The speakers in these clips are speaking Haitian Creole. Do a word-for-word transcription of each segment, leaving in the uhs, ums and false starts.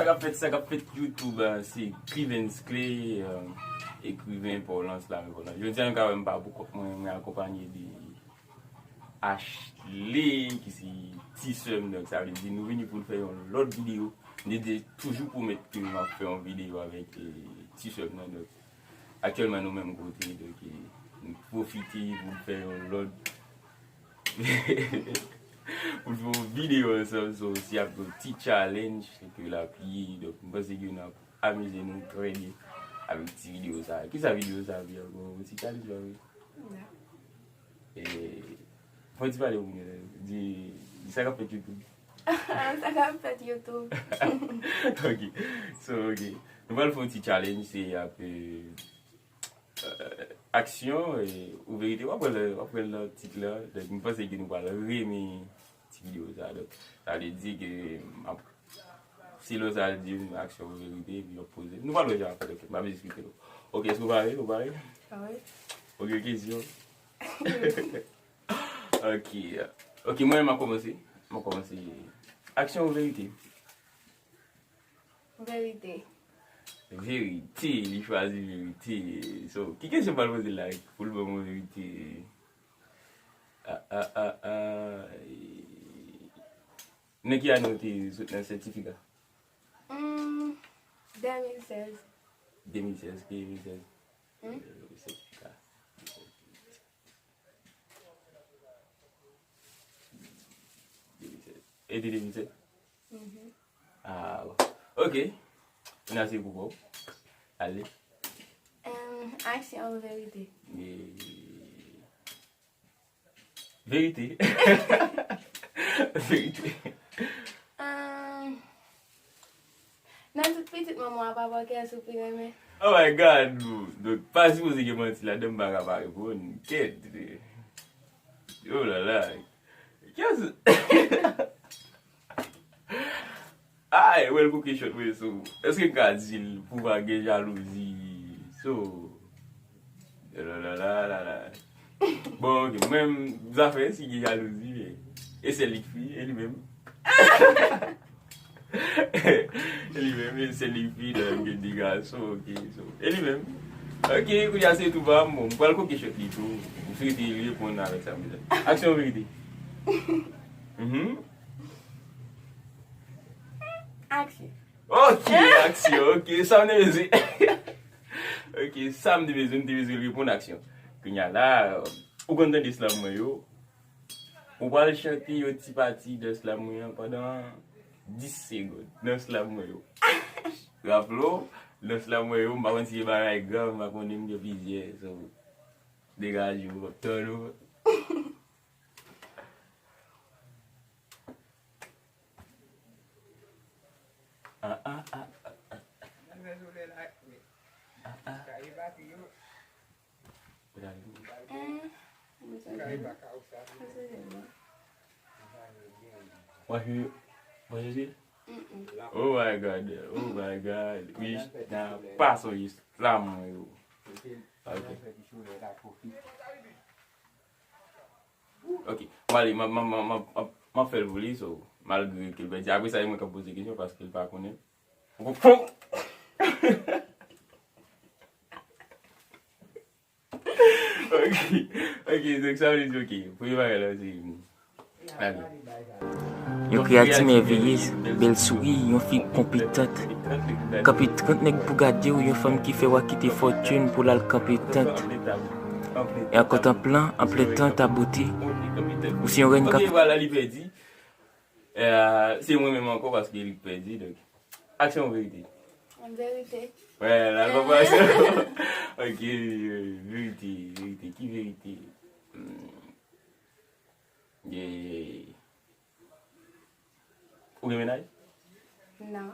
Sa k ap fèt, sa k ap fèt YouTube, eh, se Clivens Clay, eh, ekriven pa w Lans Lame Volan. Jodi a, nou ka wè m pa pou kont mwen, mwen akonpanye de Ashley, ki se ti sè m, donk sa vle di nou vini pou n fè yon lòt videyo. M te toujou pwomèt ke m ap fè yon videyo avèk, eh, ti sè m nan, donk aktyèlman nou menm kote, donk, eh, nou pwofite pou n fè yon lòt pou n fè yon videyo ansanm, so, si ap yon ti challenge, ke l ap ye, donk, m panse ke n ap amize nou trè byen avèk ti videyo sa. Kisa videyo sa vle ankò? Yon ti challenge, pa vre? E, fò n ti pale pou mwen, di, di sa k ap fèt YouTube. Sa k ap fèt YouTube. Ok. So, ok. Nou pral fè yon ti challenge, se ap, eh, eh, aksyon, eh, ou verite. W ap wè l, w ap wè l nan tit la. Donk, m panse ke nou pral renmen ti videyo sa. Donk, sa vle di ke m ap, si lòt sa di m aksyon ou verite, epi w ap poze. Nou pral wè jan afè, ok. M ap diskite nou. Ok, èske w pare? Ou pare? Pare. Ok, kesyon. Ok. Ok, mwen, m ap kòmanse. M ap kòmanse. Aksyon ou verite? Verite. Verite, li chwazi verite. So, ki kesyon m pral poze l la pou l ban mwen verite? Ah, ah, ah, ah. Nan ki ane w te sot nan sètifika? Hmm, de mil sèz. De mil sèz, ki de mil sèz? Hmm? Euh, sètifika. De mil sèz. E te de mil sèz? Mhm. Ah, bon. Ok. Kounye a se pou ou. Ale. Em, aksyon ou verite? E, verite. Verite. Em, nan tout pitit manman w, papa w, kiyès ou pi renmen? Oh my God, bro. Donk, pa sipoze gen manti ladan, m pa ka pa reponn. Kèt. Oh la la. Kiyès? Ay, wè l koke chòt mwen sou. Èske m ka di l pou pa gen jalouzi? So, la la la la la. Bon, ok, mwen, zafè si gen jalouzi, men e sèl li k fi, e li menm. E li menm, e sèl li k fi, donk gen de gason, ok, so, e li menm. Ok, kounye a se tou pa m, bon, m pral koke chòt li tou. M swete li reponn avèk sa m bezwen. Aksyon, verite? Mhm. Aksyon. Ok, aksyon, ok, sa m te bezwen. Ok, sa m te bezwen, m te bezwen reponn aksyon. Kounye a la, ou konn tande slam mwen yo. Ou pral chante yon ti pati de slam mwen an pandan dis segonn nan slam mwen yo. Raple w, nan slam mwen yo, m pa konn si se bagay grav, m pa konnen, m gen plizyè, so, degaje w, tann ou. Ah, ah, ah, ah, ah. Ah, ah. Mwen se, mwen se. Mwen se, mwen se. Oh my God, oh my God. Wi, nan pa sonje slam mwen yo. Ok. Ok, m ale, m ap, m ap, m ap, m ap, m ap fè l pou li, so, malgre ke l pèdi. Apre sa, e mwen k ap poze kesyon paske l pa konnen. Ok, ok, donk sa vle di, ok, premye bagay la, se, ok. Yon kreyati mèveyez, bèl souri, yon fi konpetant. Kanpe trant nèg pou gade w, yon fanm ki fè w kite fòtin pou l al kanpe tant. E an kontanplan, an plen tan ta bote, ou se yon rèn k ap. Ok, vwala, li pèdi. Eh, se mwen menm ankò paske li pèdi, donk. Aksyon, verite? Verite. Wè, la konpansyon. Ok, verite, verite. Ki verite? Hmm. Yeah. Ou gen mennaj? Non.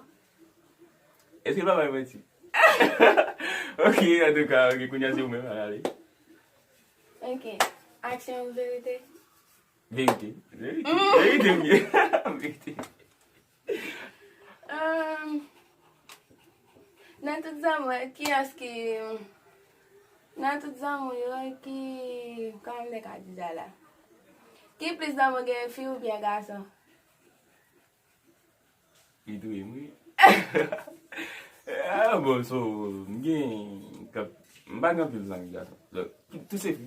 Èske l pa bay manti? Ok, antouka, ok, kounye a se ou menm, ale. Ok. Aksyon, verite? Verite. Verite. Mm. Verite, wi. Verite. Ahn, nan tout zanmi w, kiyès ki, nan tout zanmi w yo, ki, kòman m te ka di sa la? Ki plis zanmi w gen, fi oubyen gason? Li touye m, wi. Ah, bon, so, m gen, m pa gen anpil zanmi gason. Donk, tout se fi.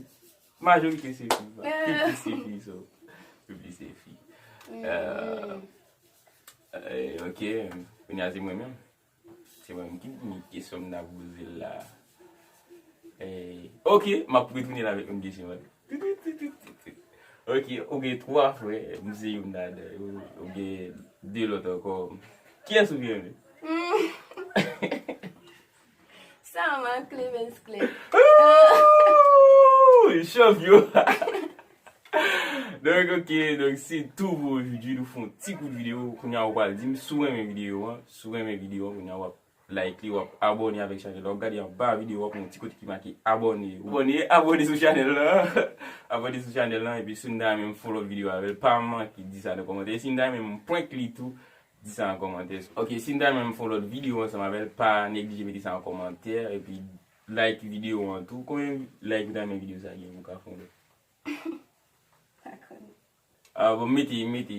Majorite se fi. Piplis se fi, so. Piplis se fi. Euh, euh, ok, kounye a se mwen menm. Se mwen menm ki, ki kesyon m ta poze l la. Eh, ok, m ap retounen avèk menm kesyon an. Ok, ou gen twa frè, m se youn ladan yo, ou gen de lòt ankò. Kiyès ou pi renmen? Sama, Clemens Claire. Ooh, chanpyon. Donk, ok, donk se tou pou jodi nou fè yon ti kout videyo. Kounye a ou pral di m si w renmen videyo an. Si w renmen videyo an, kounye a w ap like li, w ap abòne avèk chanèl la. W ap gade anba videyo, w ap wè yon ti kote ki make abòne. Abòne, abòne sou chanèl la. Abòne sou chanèl la, epi si w ta renmen m fè yon lòt videyo avè l, pa manke di sa nan kòmantè. Si w ta renmen m prank li tou, di sa nan kòmantè. Ok, si w ta renmen m fè yon lòt videyo ansanm avè l, pa neglije mete sa nan kòmantè, epi like videyo an tou. Konbyen like ou ta renmen videyo sa gen pou w ka fè yon lòt? Pa konn. Ah, bon, mete, mete,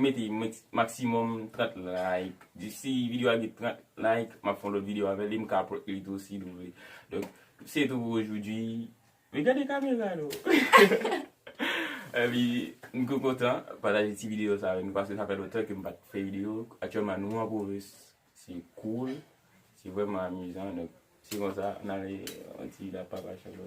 mete max- maksimòm trant like. Si videyo a gen trant like, m ap fè yon lòt videyo avè li, m ka prank li tou si nou vle. Donk, se tou pou jodi. Men gade kamera nou. Epi, m tou kontan pataje ti videyo sa avè nou, paske sa fè lontan ke m pa t fè videyo. Aktyèlman, nou an pwovens. Se cool. Se vrèman amizan. Donk, se konsa, n ale yon ti lapapach ankò.